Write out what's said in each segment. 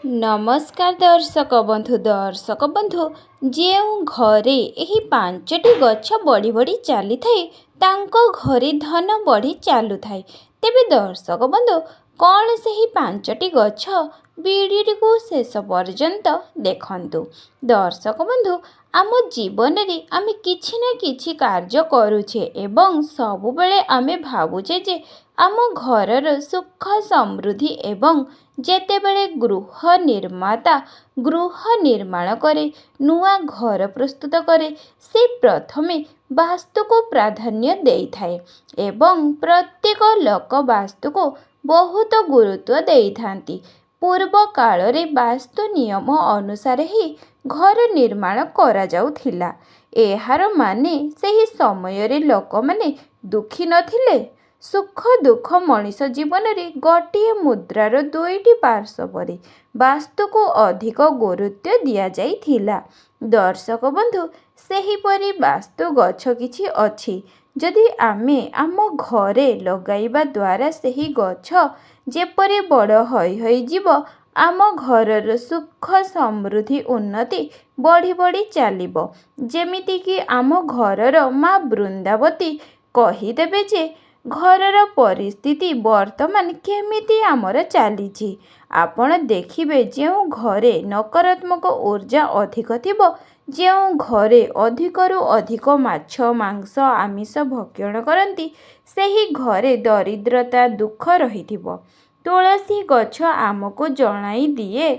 ନମସ୍କାର ଦର୍ଶକ ବନ୍ଧୁ। ଦର୍ଶକ ବନ୍ଧୁ, ଯେଉଁ ଘରେ ଏହି ପାଞ୍ଚଟି ଗଛ ବଢ଼ି ବଢ଼ି ଚାଲିଥାଏ, ତାଙ୍କ ଘରେ ଧନ ବଢ଼ି ଚାଲୁଥାଏ। ତେବେ ଦର୍ଶକ ବନ୍ଧୁ, କ'ଣ ସେହି ପାଞ୍ଚଟି ଗଛ? ଭିଡ଼ିଓଟିକୁ ଶେଷ ପର୍ଯ୍ୟନ୍ତ ଦେଖନ୍ତୁ। ଦର୍ଶକ ବନ୍ଧୁ, ଆମ ଜୀବନରେ ଆମେ କିଛି ନା କିଛି କାର୍ଯ୍ୟ କରୁଛେ ଏବଂ ସବୁବେଳେ ଆମେ ଭାବୁଛେ ଯେ ଆମ ଘରର ସୁଖ ସମୃଦ୍ଧି ଏବଂ ଯେତେବେଳେ ଗୃହ ନିର୍ମାତା ଗୃହ ନିର୍ମାଣ କରେ, ନୂଆ ଘର ପ୍ରସ୍ତୁତ କରେ, ସେ ପ୍ରଥମେ ବାସ୍ତୁକୁ ପ୍ରାଧାନ୍ୟ ଦେଇଥାଏ ଏବଂ ପ୍ରତ୍ୟେକ ଲୋକ ବାସ୍ତୁକୁ ବହୁତ ଗୁରୁତ୍ୱ ଦେଇଥାନ୍ତି। ପୂର୍ବ କାଳରେ ବାସ୍ତୁ ନିୟମ ଅନୁସାରେ ହିଁ ଘର ନିର୍ମାଣ କରାଯାଉଥିଲା। ଏହାର ମାନେ ସେହି ସମୟରେ ଲୋକମାନେ ଦୁଃଖୀ ନଥିଲେ। ସୁଖ ଦୁଃଖ ମଣିଷ ଜୀବନରେ ଗୋଟିଏ ମୁଦ୍ରାର ଦୁଇଟି ପାର୍ଶ୍ୱ ପରି ବାସ୍ତୁକୁ ଅଧିକ ଗୁରୁତ୍ୱ ଦିଆଯାଇଥିଲା। ଦର୍ଶକ ବନ୍ଧୁ, ସେହିପରି ବାସ୍ତୁ ଗଛ କିଛି ଅଛି, ଯଦି ଆମେ ଆମ ଘରେ ଲଗାଇବା ଦ୍ୱାରା ସେହି ଗଛ ଯେପରି ବଡ଼ ହୋଇ ହୋଇଯିବ, ଆମ ଘରର ସୁଖ ସମୃଦ୍ଧି ଉନ୍ନତି ବଢ଼ି ବଢ଼ି ଚାଲିବ। ଯେମିତିକି ଆମ ଘରର ମା ବୃନ୍ଦାବତୀ କହିଦେବେ ଯେ ଘରର ପରିସ୍ଥିତି ବର୍ତ୍ତମାନ କେମିତି ଆମର ଚାଲିଛି। ଆପଣ ଦେଖିବେ, ଯେଉଁ ଘରେ ନକାରାତ୍ମକ ଉର୍ଜା ଅଧିକ ଥିବ, ଯେଉଁ ଘରେ ଅଧିକରୁ ଅଧିକ ମାଛ, ମାଂସ, ଆମିଷ ଭକ୍ଷଣ କରନ୍ତି, ସେହି ଘରେ ଦରିଦ୍ରତା, ଦୁଃଖ ରହିଥିବ। ତୁଳସୀ ଗଛ ଆମକୁ ଜଣାଇ ଦିଏ।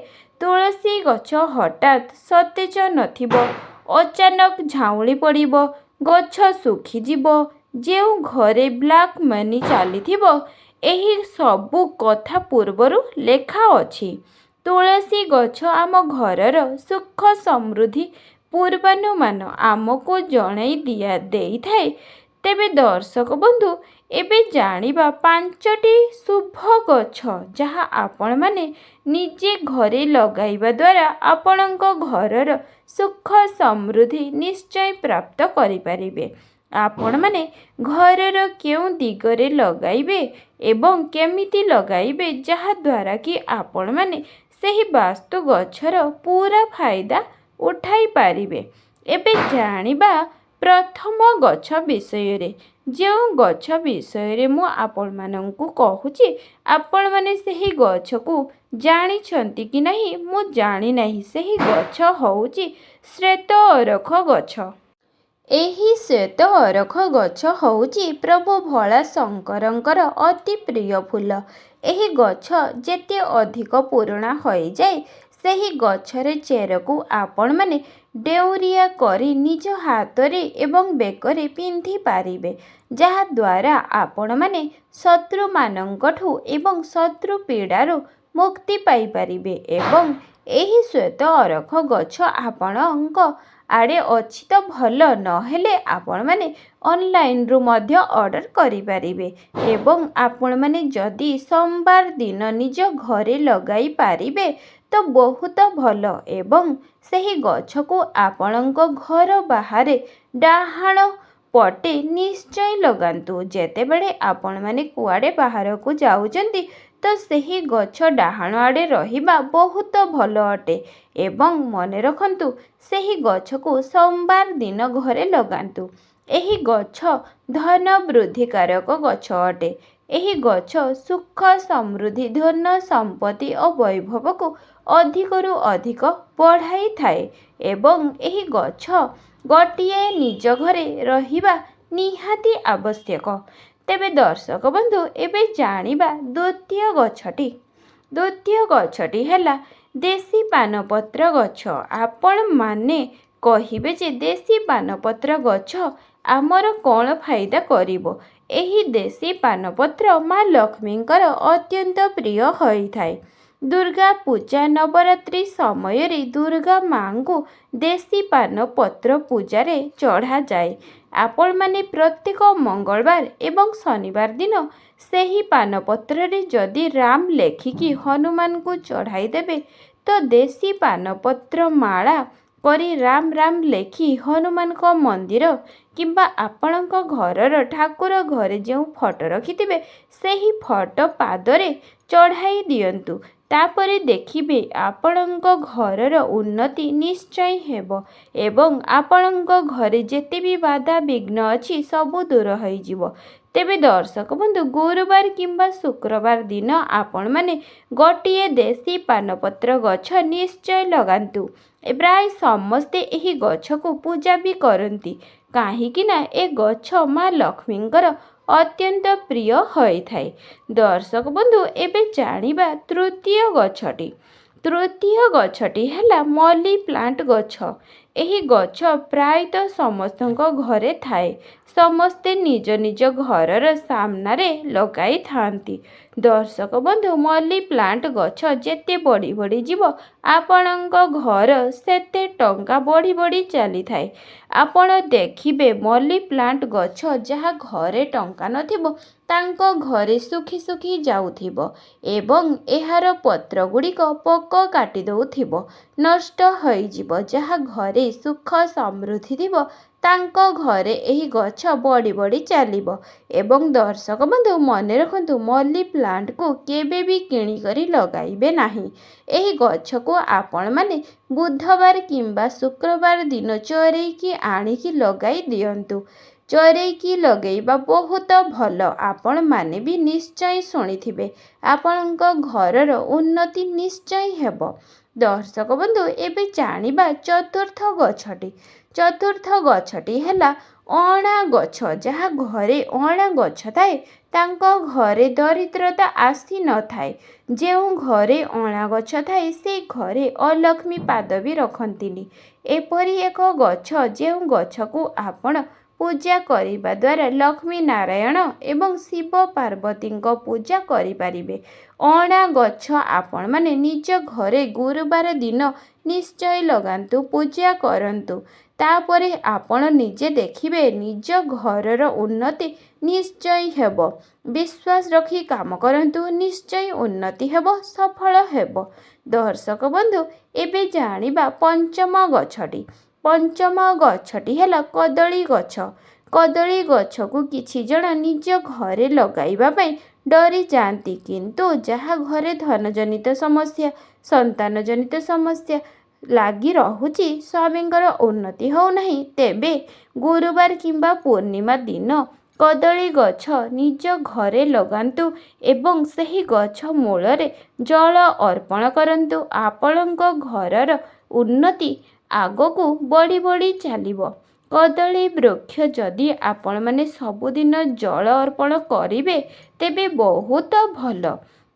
ତୁଳସୀ ଗଛ ହଠାତ୍ ସତେଜ ନଥିବ, ଅଚାନକ ଝାଉଁଳି ପଡ଼ିବ, ଗଛ ଶୁଖିଯିବ, ଯେଉଁ ଘରେ ବ୍ଲାକ୍ ମନି ଚାଲିଥିବ, ଏହି ସବୁ କଥା ପୂର୍ବରୁ ଲେଖା ଅଛି। ତୁଳସୀ ଗଛ ଆମ ଘରର ସୁଖ ସମୃଦ୍ଧି ପୂର୍ବାନୁମାନ ଆମକୁ ଜଣାଇ ଦେଇଥାଏ। ତେବେ ଦର୍ଶକ ବନ୍ଧୁ, ଏବେ ଜାଣିବା ପାଞ୍ଚଟି ଶୁଭ ଗଛ, ଯାହା ଆପଣମାନେ ନିଜେ ଘରେ ଲଗାଇବା ଦ୍ୱାରା ଆପଣଙ୍କ ଘରର ସୁଖ ସମୃଦ୍ଧି ନିଶ୍ଚୟ ପ୍ରାପ୍ତ କରିପାରିବେ। ଆପଣମାନେ ଘରର କେଉଁ ଦିଗରେ ଲଗାଇବେ ଏବଂ କେମିତି ଲଗାଇବେ, ଯାହାଦ୍ୱାରା କି ଆପଣମାନେ ସେହି ବାସ୍ତୁ ଗଛର ପୁରା ଫାଇଦା ଉଠାଇ ପାରିବେ। ଏବେ ଜାଣିବା ପ୍ରଥମ ଗଛ ବିଷୟରେ। ଯେଉଁ ଗଛ ବିଷୟରେ ମୁଁ ଆପଣମାନଙ୍କୁ କହୁଛି, ଆପଣମାନେ ସେହି ଗଛକୁ ଜାଣିଛନ୍ତି କି ନାହିଁ ମୁଁ ଜାଣିନାହିଁ। ସେହି ଗଛ ହେଉଛି ଶ୍ଵେତ ଅରଖ ଗଛ। ଏହି ଶ୍ଵେତ ଅରଖ ଗଛ ହେଉଛି ପ୍ରଭୁ ଭୋଳା ଶଙ୍କରଙ୍କର ଅତି ପ୍ରିୟ ଫୁଲ। ଏହି ଗଛ ଯେତେ ଅଧିକ ପୁରୁଣା ହୋଇଯାଏ, ସେହି ଗଛର ଚେରକୁ ଆପଣମାନେ ଡେଉଁରିଆ କରି ନିଜ ହାତରେ ଏବଂ ବେକରେ ପିନ୍ଧି ପାରିବେ, ଯାହାଦ୍ୱାରା ଆପଣମାନେ ଶତ୍ରୁମାନଙ୍କଠୁ ଏବଂ ଶତ୍ରୁ ପୀଡ଼ାରୁ ମୁକ୍ତି ପାଇପାରିବେ। ଏବଂ ଏହି ଶ୍ଵେତ ଅରଖ ଗଛ ଆପଣଙ୍କ ଆଡ଼େ ଅଛି ତ ଭଲ, ନହେଲେ ଆପଣମାନେ ଅନଲାଇନରୁ ମଧ୍ୟ ଅର୍ଡ଼ର କରିପାରିବେ। ଏବଂ ଆପଣମାନେ ଯଦି ସୋମବାର ଦିନ ନିଜ ଘରେ ଲଗାଇ ପାରିବେ ତ ବହୁତ ଭଲ। ଏବଂ ସେହି ଗଛକୁ ଆପଣଙ୍କ ଘର ବାହାରେ ଡାହାଣ ପଟେ ନିଶ୍ଚୟ ଲଗାନ୍ତୁ। ଯେତେବେଳେ ଆପଣମାନେ କୁଆଡ଼େ ବାହାରକୁ ଯାଉଛନ୍ତି ତ ସେହି ଗଛ ଡାହାଣ ଆଡ଼େ ରହିବା ବହୁତ ଭଲ ଅଟେ। ଏବଂ ମନେ ରଖନ୍ତୁ, ସେହି ଗଛକୁ ସୋମବାର ଦିନ ଘରେ ଲଗାନ୍ତୁ। ଏହି ଗଛ ଧନ ବୃଦ୍ଧିକାରକ ଗଛ ଅଟେ। ଏହି ଗଛ ସୁଖ ସମୃଦ୍ଧି, ଧନ ସମ୍ପତ୍ତି ଓ ବୈଭବକୁ ଅଧିକରୁ ଅଧିକ ବଢ଼ାଇଥାଏ ଏବଂ ଏହି ଗଛ ଗୋଟିଏ ନିଜ ଘରେ ରହିବା ନିହାତି ଆବଶ୍ୟକ। ତେବେ ଦର୍ଶକ ବନ୍ଧୁ, ଏବେ ଜାଣିବା ଦ୍ୱିତୀୟ ଗଛଟି। ଦ୍ୱିତୀୟ ଗଛଟି ହେଲା ଦେଶୀ ପାନପତ୍ର ଗଛ। ଆପଣମାନେ କହିବେ ଯେ ଦେଶୀ ପାନପତ୍ର ଗଛ ଆମର କ'ଣ ଫାଇଦା କରିବ? ଏହି ଦେଶୀ ପାନପତ୍ର ମା ଲକ୍ଷ୍ମୀଙ୍କର ଅତ୍ୟନ୍ତ ପ୍ରିୟ ହୋଇଥାଏ। ଦୁର୍ଗା ପୂଜା, ନବରାତ୍ରି ସମୟରେ ଦୁର୍ଗା ମାଙ୍କୁ ଦେଶୀ ପାନପତ୍ର ପୂଜାରେ ଚଢ଼ାଯାଏ। ଆପଣମାନେ ପ୍ରତ୍ୟେକ ମଙ୍ଗଳବାର ଏବଂ ଶନିବାର ଦିନ ସେହି ପାନପତ୍ରରେ ଯଦି ରାମ ଲେଖିକି ହନୁମାନଙ୍କୁ ଚଢ଼ାଇ ଦେବେ, ତ ଦେଶୀ ପାନପତ୍ର ମାଳା କରି ରାମ ରାମ ଲେଖି ହନୁମାନଙ୍କ ମନ୍ଦିର କିମ୍ବା ଆପଣଙ୍କ ଘରର ଠାକୁର ଘରେ ଯେଉଁ ଫଟୋ ରଖିଥିବେ, ସେହି ଫଟୋ ପାଦରେ ଚଢ଼ାଇ ଦିଅନ୍ତୁ। ତାପରେ ଦେଖିବେ ଆପଣଙ୍କ ଘରର ଉନ୍ନତି ନିଶ୍ଚୟ ହେବ ଏବଂ ଆପଣଙ୍କ ଘରେ ଯେତେ ବି ବାଧା ବିଘ୍ନ ଅଛି ସବୁ ଦୂର ହୋଇଯିବ। ତେବେ ଦର୍ଶକ ବନ୍ଧୁ, ଗୁରୁବାର କିମ୍ବା ଶୁକ୍ରବାର ଦିନ ଆପଣମାନେ ଗୋଟିଏ ଦେଶୀ ପାନପତ୍ର ଗଛ ନିଶ୍ଚୟ ଲଗାନ୍ତୁ। ପ୍ରାୟ ସମସ୍ତେ ଏହି ଗଛକୁ ପୂଜା ବି କରନ୍ତି, କାହିଁକି ନା ଏ ଗଛ ମା ଲକ୍ଷ୍ମୀଙ୍କର ଅତ୍ୟନ୍ତ ପ୍ରିୟ ହୋଇଥାଏ। ଦର୍ଶକ ବନ୍ଧୁ, ଏବେ ଜାଣିବା ତୃତୀୟ ଗଛଟି। ତୃତୀୟ ଗଛଟି ହେଲା ମଲି ପ୍ଲାଣ୍ଟ ଗଛ। ଏହି ଗଛ ପ୍ରାୟତଃ ସମସ୍ତଙ୍କ ଘରେ ଥାଏ। ସମସ୍ତେ ନିଜ ନିଜ ଘରର ସାମ୍ନାରେ ଲଗାଇଥାନ୍ତି। ଦର୍ଶକ ବନ୍ଧୁ, ମଲି ପ୍ଲାଣ୍ଟ ଗଛ ଯେତେ ବଢ଼ି ବଢ଼ିଯିବ, ଆପଣଙ୍କ ଘର ସେତେ ଟଙ୍କା ବଢ଼ି ବଢ଼ି ଚାଲିଥାଏ। ଆପଣ ଦେଖିବେ ମଲି ପ୍ଲାଣ୍ଟ ଗଛ ଯାହା ଘରେ ଟଙ୍କା ନଥିବ, ତାଙ୍କ ଘରେ ଶୁଖି ଶୁଖି ଯାଉଥିବ ଏବଂ ଏହାର ପତ୍ର ଗୁଡ଼ିକ ପୋକ କାଟି ଦେଉଥିବ, ନଷ୍ଟ ହୋଇଯିବ। ଯାହା ଘରେ ସୁଖ ସମୃଦ୍ଧି ଥିବ, ତାଙ୍କ ଘରେ ଏହି ଗଛ ବଢ଼ି ବଢ଼ି ଚାଲିବ। ଏବଂ ଦର୍ଶକ ବନ୍ଧୁ, ମନେ ରଖନ୍ତୁ, ମଲି ପ୍ଲାଣ୍ଟକୁ କେବେ ବି କିଣିକରି ଲଗାଇବେ ନାହିଁ। ଏହି ଗଛକୁ ଆପଣମାନେ ବୁଧବାର କିମ୍ବା ଶୁକ୍ରବାର ଦିନ ଚୋରେଇକି ଆଣିକି ଲଗାଇ ଦିଅନ୍ତୁ। ଚୋରେଇକି ଲଗାଇବା ବହୁତ ଭଲ, ଆପଣମାନେ ବି ନିଶ୍ଚୟ ଶୁଣିଥିବେ। ଆପଣଙ୍କ ଘରର ଉନ୍ନତି ନିଶ୍ଚୟ ହେବ। ଦର୍ଶକ ବନ୍ଧୁ, ଏବେ ଜାଣିବା ଚତୁର୍ଥ ଗଛଟି। ଚତୁର୍ଥ ଗଛଟି ହେଲା ଅଁଳା ଗଛ। ଯାହା ଘରେ ଅଁଳା ଗଛ ଥାଏ, ତାଙ୍କ ଘରେ ଦରିଦ୍ରତା ଆସିନଥାଏ। ଯେଉଁ ଘରେ ଅଁଳା ଗଛ ଥାଏ, ସେ ଘରେ ଅଲକ୍ଷ୍ମୀ ପାଦ ବି ରଖନ୍ତିନି। ଏପରି ଏକ ଗଛ, ଯେଉଁ ଗଛକୁ ଆପଣ ପୂଜା କରିବା ଦ୍ୱାରା ଲକ୍ଷ୍ମୀ ନାରାୟଣ ଏବଂ ଶିବ ପାର୍ବତୀଙ୍କ ପୂଜା କରିପାରିବେ। ଅଁଳା ଗଛ ଆପଣମାନେ ନିଜ ଘରେ ଗୁରୁବାର ଦିନ ନିଶ୍ଚୟ ଲଗାନ୍ତୁ, ପୂଜା କରନ୍ତୁ। ତାପରେ ଆପଣ ନିଜେ ଦେଖିବେ ନିଜ ଘରର ଉନ୍ନତି ନିଶ୍ଚୟ ହେବ। ବିଶ୍ୱାସ ରଖି କାମ କରନ୍ତୁ, ନିଶ୍ଚୟ ଉନ୍ନତି ହେବ, ସଫଳ ହେବ। ଦର୍ଶକ ବନ୍ଧୁ, ଏବେ ଜାଣିବା ପଞ୍ଚମ ଗଛଟି। ପଞ୍ଚମ ଗଛଟି ହେଲା କଦଳୀ ଗଛ। କଦଳୀ ଗଛକୁ କିଛି ଜଣ ନିଜ ଘରେ ଲଗାଇବା ପାଇଁ ଡରିଯାଆନ୍ତି, କିନ୍ତୁ ଯାହା ଘରେ ଧନଜନିତ ସମସ୍ୟା, ସନ୍ତାନଜନିତ ସମସ୍ୟା ଲାଗି ରହୁଛି, ସ୍ୱାମୀଙ୍କର ଉନ୍ନତି ହେଉନାହିଁ, ତେବେ ଗୁରୁବାର କିମ୍ବା ପୂର୍ଣ୍ଣିମା ଦିନ କଦଳୀ ଗଛ ନିଜ ଘରେ ଲଗାନ୍ତୁ ଏବଂ ସେହି ଗଛ ମୂଳରେ ଜଳ ଅର୍ପଣ କରନ୍ତୁ। ଆପଣଙ୍କ ଘରର ଉନ୍ନତି ଆଗକୁ ବଢ଼ି ବଢ଼ି ଚାଲିବ। କଦଳୀ ବୃକ୍ଷ ଯଦି ଆପଣମାନେ ସବୁଦିନ ଜଳ ଅର୍ପଣ କରିବେ, ତେବେ ବହୁତ ଭଲ।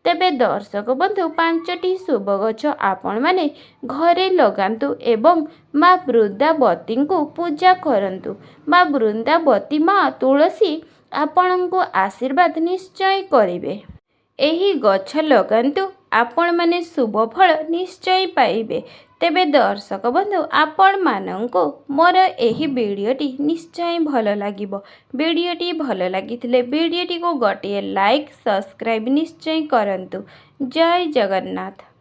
ତେବେ ଦର୍ଶକ ବନ୍ଧୁ, 5ଟି ଶୁଭ ଗଛ ଆପଣମାନେ ଘରେ ଲଗାନ୍ତୁ ଏବଂ ମା ବୃନ୍ଦାବତୀଙ୍କୁ ପୂଜା କରନ୍ତୁ। ମା ବୃନ୍ଦାବତୀ, ମା ତୁଳସୀ ଆପଣଙ୍କୁ ଆଶୀର୍ବାଦ ନିଶ୍ଚୟ କରିବେ। ଏହି ଗଛ ଲଗାନ୍ତୁ, ଆପଣମାନେ ଶୁଭ ଫଳ ନିଶ୍ଚୟ ପାଇବେ। ତେବେ ଦର୍ଶକ ବନ୍ଧୁ, ଆପଣମାନଙ୍କୁ ମୋର ଏହି ଭିଡ଼ିଓଟି ନିଶ୍ଚୟ ଭଲ ଲାଗିବ। ଭିଡ଼ିଓଟି ଭଲ ଲାଗିଥିଲେ ଭିଡ଼ିଓଟିକୁ ଗୋଟିଏ ଲାଇକ୍, ସବସ୍କ୍ରାଇବ୍ ନିଶ୍ଚୟ କରନ୍ତୁ। ଜୟ ଜଗନ୍ନାଥ।